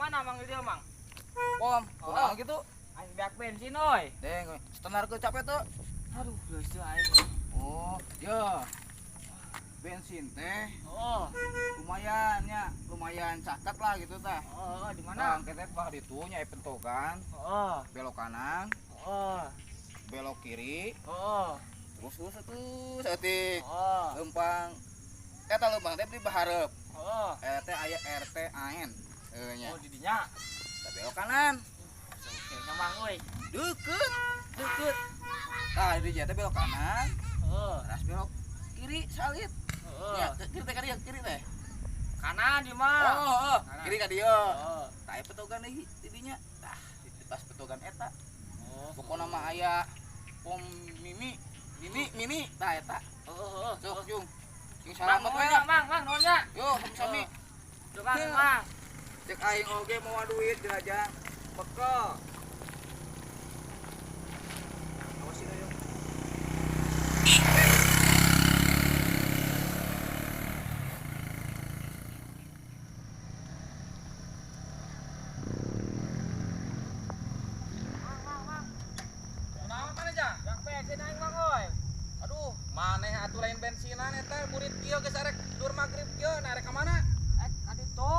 Mana Mang di dieu, Mang? Pom, kunaon gitu? Aing beak bensin oi. Deng, standar ke capek tuh. Aduh, geus teu aing. Oh, ya. Bensin teh Oh, lumayan ya, lumayan caket lah gitu tah. oh, di mana? Mana? Kita bah ditu nya pentokan, Oh, belok kanan, oh, belok kiri, oh, terus terus terus saeutik. oh, Lempang. Eta lempang teh di bahareup. oh. RT aya RT AN. Heuh nya. Oh, di dinya. Tah belok kanan. Oke, Mang euy. Deket. Deket. Tah di dinya teh belok kanan, Heeh, terus belok kiri salit. heeh. Ya, ke kiri teh ka dieu, kiri teh. Kanan di mah. Oh, oh, Kanan. kiri ka dieu. Heeh. Tah aya petogan deui di dinya. Tah, di pas petogan eta. Oh, Pokona mah aya pom mimi, mini, mini, tah eta. heeh, heeh. Sok jung. Jeung Mang, salamet we nuhun lah. ya, Mang, Mang, nuhun ya. Yo, sami-sami. Tuh, Mang, Mang. Cek aing oge mawa duit jelajah. Bekel. Awas sih ayo. Mang, Mang, Mang. Kunaon maneh, Jang? Beak bensin aing, Mang euy. Aduh, maneh atuh lain bensinan eta burit kieu geus arek dur magrib kieu, nah arek ka mana? Eh, ka ditu.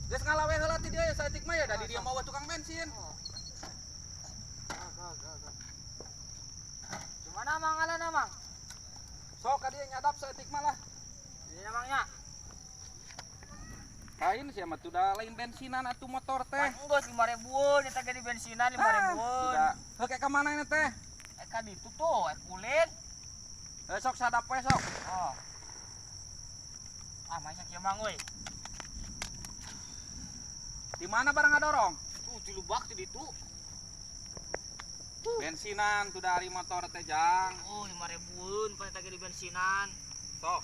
Geus ngalawe heula ti dieu ya saeutik mah ya, da di dieu mah tukang bensin. Di mana Mang alana, Mang? Sok ka dieu nyadap saeutik mah lah. Di Mang nya. Lain sia mah tuh da lain bensinan atuh motor teh. Geus 5.000-eun eta ge di bensinan 5.000-eun. Sudah. Heuh ka mana ini teh? Eh ka ditu tuh, eh kulit. Heuh sok sadap we sok. Oh. Ah, masa kieu Mang euy. Di mana barang ngadorong? Tuh di lubak di ditu. Bensinan tuh dari motor teh, Jang. Oh, 5.000-eun pan eta ge di bensinan. Sok.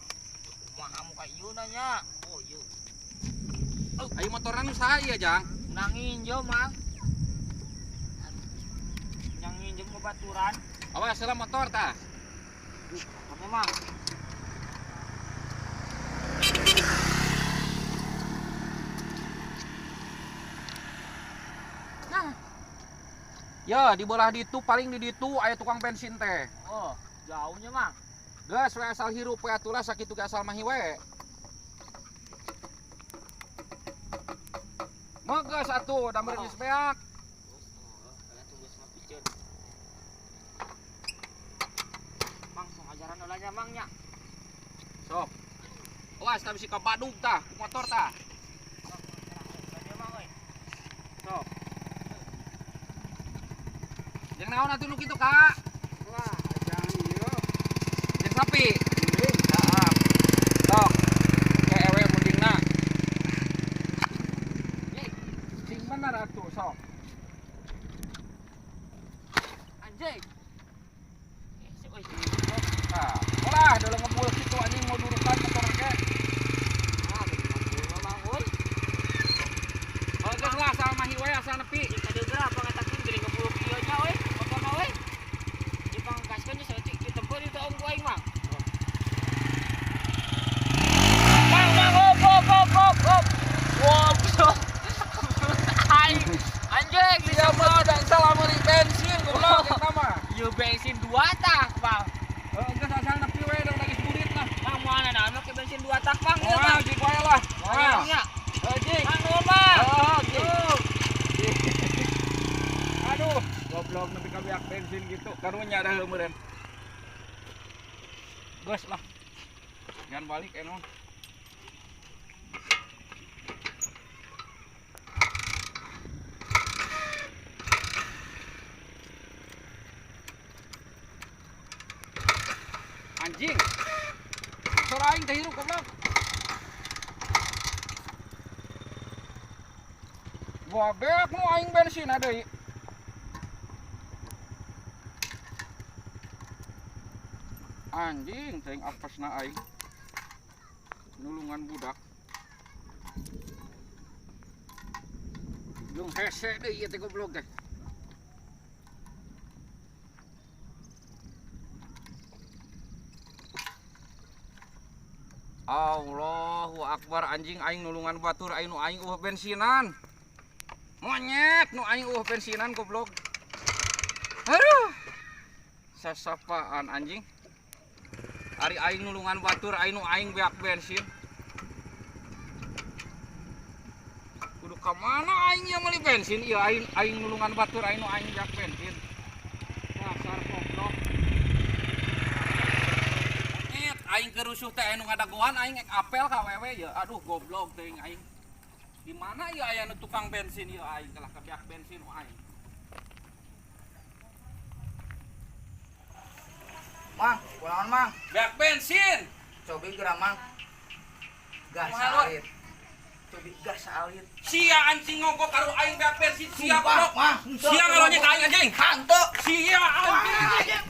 Kumaha muka ieu nanya? Oh, ieu. Ayo motorna nu saha ieu, Jang? Nang nginjem, Mang. Yang nginjem ke baturan. Awas heula motor tah. Duh, kamu Mang. Nah. Ya, di belah ditu paling di ditu aya tukang bensin teh. Oh, jauhnya, Mang. Geus we asal hirup we atuh lah sakitu ge asal mahi we. Mah geus atuh da meureun geus beak. Mang, sok ajaran heula nya, Mang nya. Sok. Awas tah bisi kabadug tah ku motor tah. Mang euy. Sok. Jeung naon atuh nu kitu, Kak? Wah, jangan ieu. Jeung sapi. Heeh. Sok. Ke ewe mundingna. Ih, sing bener atuh sok. Anjing. Eh, si euy. Nah, ulah dalam ngebul kitu anjing mau durukan motor ge. Ah, bener Mang euy. Oh, geus lah asal mahi we asal nepi. Jeung tadi geura pangatakeun geuning ngebul kieu nya euy, motorna euy. Dipangkaskeun nya saeutik di tempo di teu ku aing, Mang. Mang, Mang, hop, hop, hop, hop, hop. Wow, aing. Anjing, Dia mah da salah meuli bensin goblok eta mah. Ieu bensin 2 tak, Bang. Heuh geus asal nepi we da geus burit lah. Mang mana nah make bensin 2 tak, Bang, ieu, Moal Bang. jig wae lah. Moal nya. Heuh jig. Mang, nuhun, Bang. Heuh, jig. Aduh, goblok nepi ka beak bensin gitu. Karunya da heuh meureun. Geus lah. Jangan balik eno. Anjing. Sora aing teh hirup goblok. Wah, beak nu aing bensin deui. Anjing, teuing apesna aing. Nulungan budak. Jeung hese deui ieu teh goblok teh. Allahu Akbar anjing aing nulungan batur aing nu aing eueuh bensinan. Monyet nu aing euweuh bensinan, goblok. Aduh. Sasapaan, anjing. Ari aing nulungan batur, aing nu aing beak bensin. Kudu ka mana aing ieu meuli bensin? Ieu aing aing nulungan batur, aing nu aing beak bensin. Dasar goblok. Monyet, aing keur rusuh teh anu ngadagoan, aing ek apel ka wewe ya. Aduh, goblok teuing aing. Di mana ieu aya nu tukang bensin ieu, aing kalah kabeak bensin nu aing. Mang, kunaon, Mang? Beak bensin. Cobi geura, Mang. Gas Kumaha, Lur? alit. Cobi gas alit. Sia anjing ngogok karo aing beak bensin sia, Sumpah, goblok. Mang. Sia ngalonyek ka aing, anjing. Hanteu. Sia anjing.